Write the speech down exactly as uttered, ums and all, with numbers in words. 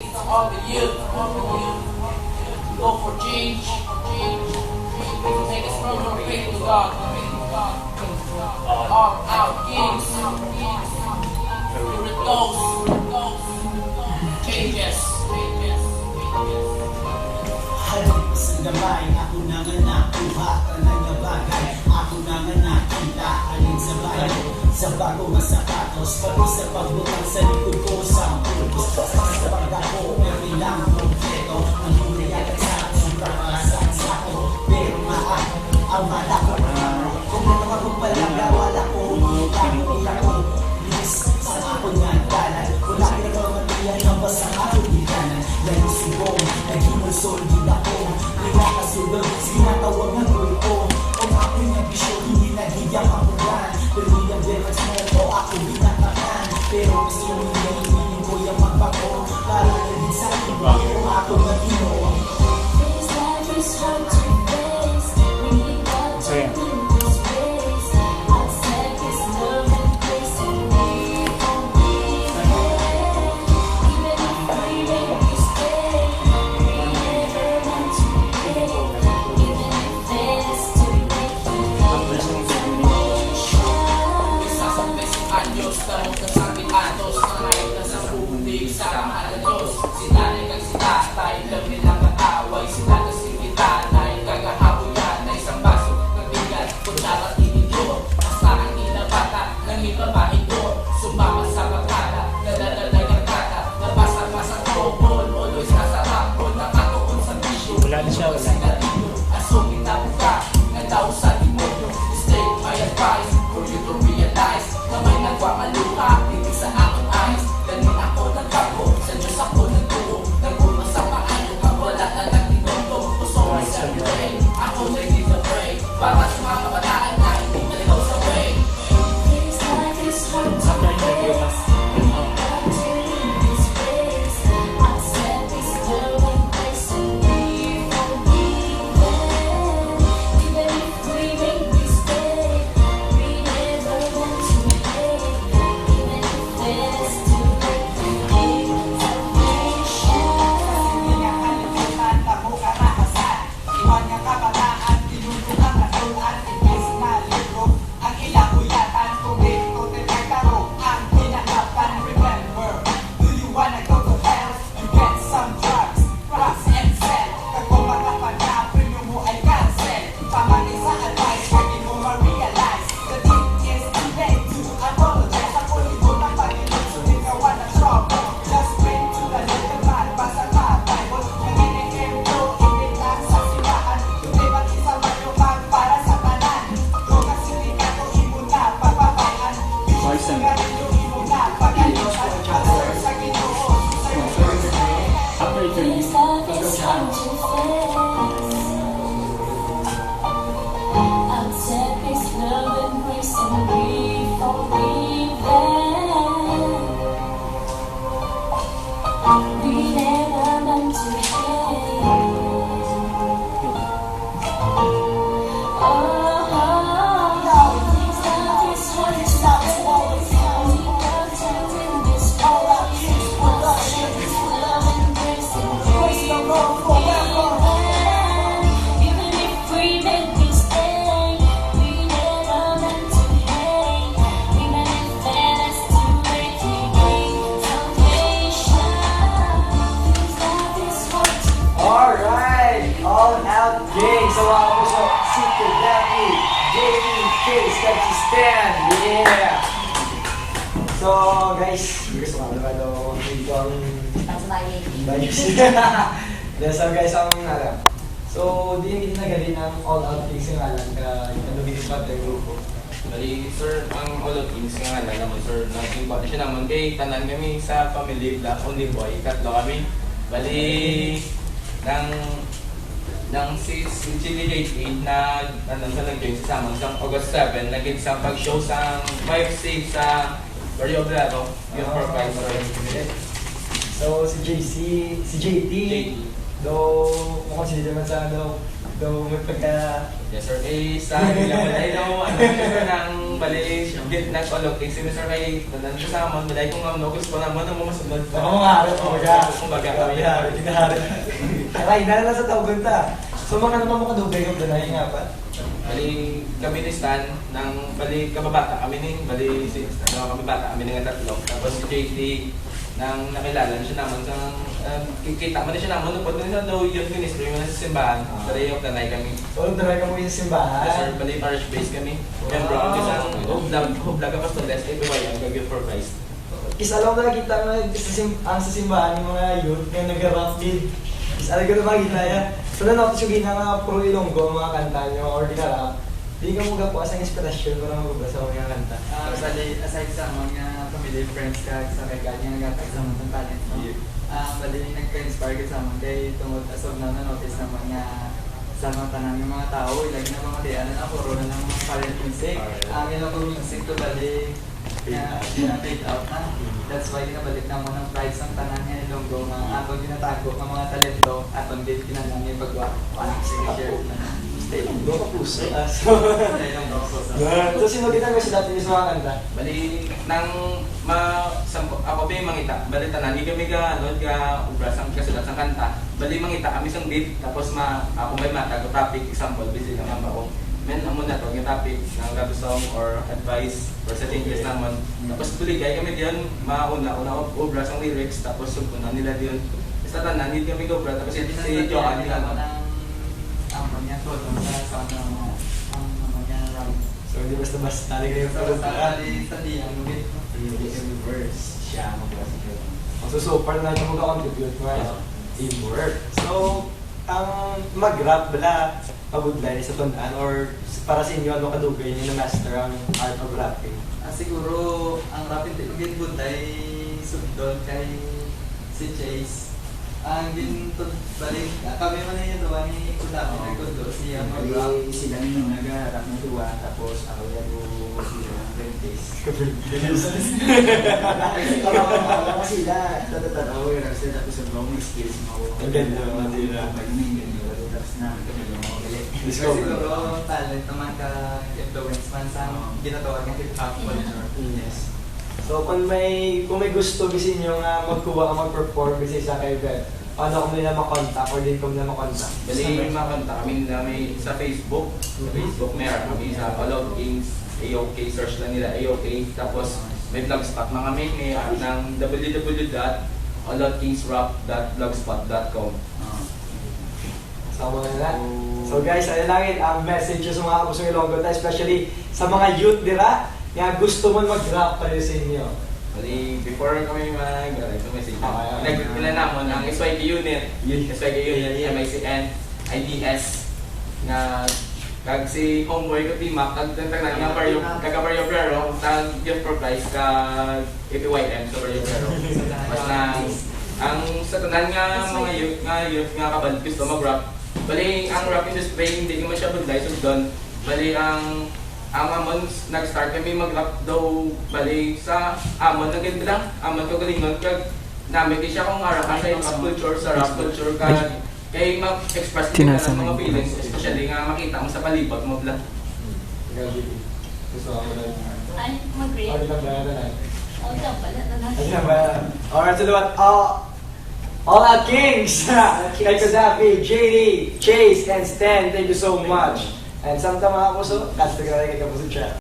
All the youth, all the youth, go for change. Make a stronger faith to God. All out kings, miracles, changes. Halip sa gamay, ako na nga nakuha. Tanan nga bagay, ako na nga nakita. Halin sa bayo, sa bago nga sapatos, pati sa pagbutang sa likod ko sa pulpos. Sa pagdako, permi lang kompleto. Ang ginayatag sa akong para sa sako. Pero maa, ang mata ko, kung ano ako pala, wala ko, wala ko, wala ko. Please, sa akon nga dalan, wala ko na matiyan ang basta akong gidanan. Naging subong, naging masol, gid ako. Pinakasulod, sinatawag nga grupo. Ang akon nga bisyo, hindi nagigya mapunan. Pero hindi ang Vegas mo ko, ako binatakan. Pero gusto mo yung hindi ko yung magbago. Para naging sa akin, pero ako nga Ginoo. This life is hard to face. We need God to Ayan. in this race. Accept His love and grace and be forgiven. Even if we make mistake, we never want to break. Even if it's to make you salvation. Isa sa beses anyos, tamong kasapit atos, ang ayat na sa buong sa mahal na Diyos. Si nanay kag si tatay, kami lang ang away. Sila kasi kita, nay, kagahaboyan, na isang baso, kabigat, kutsara, tinidor. Basta ang inabata, nang ibabahin ko. Sumama sa bakada, nadadala yung kata, nabasa-basa ko, bol, always nasa rambol, nakatuon sa bisyo. Wala na siya, wala. Sigarilyo, asong gitabuka, nga daw sa demonyo. Just take my advice, for you to realize, na may nagwamaluha, dili sa akong eyes. Dali ako nagbago, sa Diyos ako nagtuo. Naguma sa paano, pag wala na nagtinondo. Gusto may celebrate, ako may give a break. Para sa mga kabataan na hindi maligaw sa way. This life is hard to face. We need God to in this race. Accept His love and grace and be forgiven. Even if we make mistake, we never want to break. Even if it's to make you give salvation. Iwan nga kabataan, tinudlo ang katulad, imbis nga libro, ang ilang huyatan, kumpleto, tinagtaro, ang kinahanglan. Remember, do you wanna go to hell? You get some drugs, drugs and sell. Kag kung makapag-premyo mo ay cancel. Pamati sa advice, pwede mo ma-realize that it is too late to apologize. Ako libot ang pag-ilusyon, ikaw ang na-trouble. Just pray to the Lord, basa ka Bible. Naging ehemplo, imbitang sa simbahan. Kundi pati sa mayo kag para sa tanan. Droga, sindikato, imo na pagbabayan. Bisyo, sigarilyo, imo na pagalitan. Ang sa Ginoo, sa After ito, This life is hard to face. Accept His love and grace and be forgiven. We never meant to hate. Oh, this life is hard to face. We got to win this war. Accept His love and grace and be forgiven. Even if we make mistake, we never meant to hate. Even if it is to make you gain salvation. This life is hard to Alright! All Out Gang sa mga puso, si Kidaki, J P, Case, kag si Stan. Yeah! So, guys, gusto ka na ba daw ang That's my name. vibes? Yeah, so guys, ang alam. So, di hindi na gali ng All Out Kings yung alam ka, ano, hindi pa tayo grupo. Bali, sir, ang All Out Kings nga ngalan naman, sir, naging pa siya naman kay tanan kami sa family, black only boy, tatlo kami. Bali, nang nang si, si Chili J T na ano sa nag-join sa amon sa August seven, naging sa pag-show sa five C sa Barrio Obrero, yung for five, sir. So, si J C, si J T, J T. though, makonsider man sa ano, So, may pagka- Yes, sir. Eh, sa Dila, balay daw, ano, sir, nang bali, git-, nag-olok, eh, si Mister Ray, tanan ko sa amon, balay kung ano, gusto naman, ano, masunod. Oo, nga, ano, kumbaga. Kumbaga, Grabe, kami. Hari, grabe. Aray, dala na sa tawgon ta. So, mga naman mo kadugay kang balay nga pa? Bali, kami ni Stan, nang, bali, kababata kami ni, bali, si, ano, kami bata kami nga tatlo. Tapos si J T, nang nakilala na siya naman sa, um, kikita mo na siya naman, nung pwede na daw youth ministry mo na sa simbahan, Ah. sa Day of the Night kami. So, nagdaray ka mo sa simbahan? Yes, sir. Bali, parish-based kami. Wow. Miyembro kami sa Hublag, Hublag Apostles, A B Y M, kag Youth for Christ. Isa lang nakita nga sa sim-, ang sa simbahan, yung mga youth nga nag-rap din. Isa lang ko na makita yan. So, na-notice yung gina nga puro Ilonggo ang mga kanta nyo or gina-rap. Di ka mo gakuha sa inspirasyon para mag-ubra sa mga kanta? Ah, bali, aside sa amon nga family, friends, kag sa kay God nga naghatag sa amon ng talent, no? Yeah. Ah, bali, nagpa-inspire gid sa amon kay tungod as of now, na-notice naman nga sa mga tanan nga mga tao, ilagi na mga dianan, ang puro na lang mga parent music. Parent. Ang ilang music to, bali, nga gina-fade out na. That's why ginabalik namon ang pride sang tanan nga Ilonggo nga aton ginatago nga mga talento, aton gid kinahanglan nga ipagwa. Ano, sige, share na. Sa Ilonggo ka puso, ah. So, Sa Ilonggo ka puso. Yeah. So, sino kita nga si dati sa mga kanta? Bali, nang ma-, sa, ako may mangita. Bali, tanan, di kami ka, ano, ka obra sang kasulat sang kanta. Bali, mangita kami sang beat, tapos ma-, ako may matag o topic, example, busy lang ang ako. Men, amo na to, yung topic, ng love song or advice, or sa changes Okay. namon. Mm. Tapos, buligay kami diyan, mauna ko na ob-, obra sang lyrics, tapos sugpunan nila diyan. Basta tanan, hindi kami obra, tapos si, si Joanne, Ang, ang, ang niya, to, ang sa, sa, ang, ang, ang niya, lang. So, hindi basta-basta, talaga yung Basta-basta, product. Di, sa diyan, no? Yung verse, siya, ang obra sa Joanne. So, so far na ito mag-contribute mo, eh. Yeah. Teamwork. So, ang mag-rap bala, pabudlay sa tun-an or s-, para sa inyo, ano kadugay niyo na-master ang art of rapping? Ah, siguro, ang rapping, di maging budlay sugdon kay si Chase. Ang gin-, tud-, balik, ah, kami man yung duwa ni Kudami, Oo. nagkundo siya, Bali, mag-rap. Sila ni Nuna ga-rap na duwa, tapos ako yan, o sila ng Kapag Kasi sila, tatatanaw, eh, kasi tapos ang mga skills mo. Ang ganda, ang ganda. Ang ganda, ang ganda. Tapos na, ang ganda, ang ganda. Discover. Siguro, talent naman ka influence man sa Oo. ginatawag nga hip-hop culture. Mm. Yes. So, kung may, kung may gusto, gusto niyo nga magkuha ka mag-perform, kasi sa kay Beth, paano ko nila makontak or di ko nila makontak? Bali, makontak kami nila may sa Facebook. Sa Mhm. Facebook, may ara kami sa All Out Kings, A O K, search lang nila, A O K. Tapos, may blogspot man kami, may ara ng W W W dot all out kings rap dot blogspot dot com. Ah. Sa mga na. So, guys, ano lang yun, ang message sa mga Kapusong Ilonggo, especially sa mga youth dira, nga gusto man mag-rap pa rin sa inyo. Bali, before kami mag-, ano, ito message. Okay, okay. Nag-, nila namon ang S Y K unit. Yes. S Y K unit, Yeah, yeah. M I C N, I D S, na kag si Homeboy ko, Timak, kag ang tanan nga Timak, Barrio, Timak. Taga Barrio Obrero, tag Youth for Christ, kag A P Y M sa Barrio Obrero. Sa tanan Mas nga na, ang sa tanan nga That's mga right. youth, nga youth nga kabal gusto mag-rap. Bali, ang rap industry, hindi naman siya budlay sugdon. Bali, ang, ang amon, s-, nag-start kami mag-rap daw, bali, sa amon, naging lang, amon kagalingon, kag namin di siya kung ara ka sa hip-hop culture, sa rap culture, ka, kay mag-express mo Tinasa ng mga mo. Feelings, especially nga makita mo sa palibot mo, bla. Grabe. Gusto ako lang. Ay, mag-react. Ano lang ba yan, ano? Oh, dapat na lang. Ano lang ba yan? Alright, so what? All, all our kings! Kay Kadafi, J D, Chase, and Stan, thank you so much. And samtang mga puso, cast ka na kay Kapuso Chat.